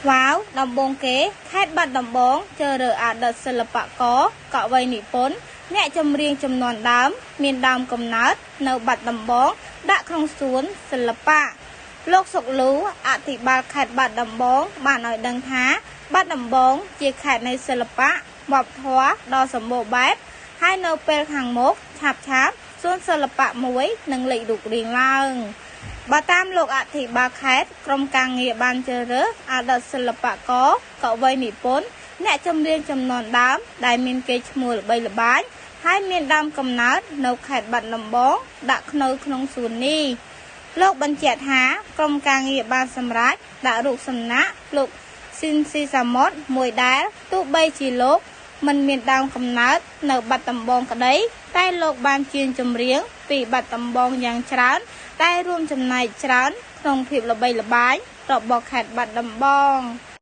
វ៉ាវ ដំបូងគេខេត្តបាត់ដំបងជ្រើសរើសអតីតសិល្បករ កវីនិពន្ធ អ្នកចម្រៀងជំនាន់ដើម មានដើមកំណើតនៅបាត់ដំបងដាក់ក្នុងសួនសិល្បៈ។ លោកសុកលូ អភិបាលខេត្តបាត់ដំបងបានឲ្យដឹងថា បាត់ដំបងជាខេត្តនៃសិល្បៈវប្បធម៌ដ៏សម្បូរបែប ហើយនៅពេលខាងមុខឆាប់ៗសួនសិល្បៈមួយនឹងលេចរូបរាងឡើង។ បើតាមលោកអភិបាលខេត្ត ក្រុមការងារបានជ្រើសរើសអតីតសិល្បករ កវីនិពន្ធ អ្នកចម្រៀងជំនាន់ដើមដែលមានកេរ្តិ៍ឈ្មោះល្បីល្បាញ ហើយមានដើមកំណើតនៅខេត្តបាត់ដំបងដាក់នៅក្នុងសួននេះ។ លោកបញ្ជាក់ថា ក្រុមការងារបានសម្រេចដាក់រូបសំណាកលោកស៊ីន ស៊ីសាមុតមួយដែល ទោះបីជាលោកមិនមានដើមកំណើតនៅបាត់ដំបងក្តី តែលោកបានច្រៀងចម្រៀងពីបាត់ដំបងយ៉ាងច្រើន ដែលរួមចំណែកច្រើនក្នុងភាពល្បីល្បាញរបស់ខេត្តបាត់ដំបង។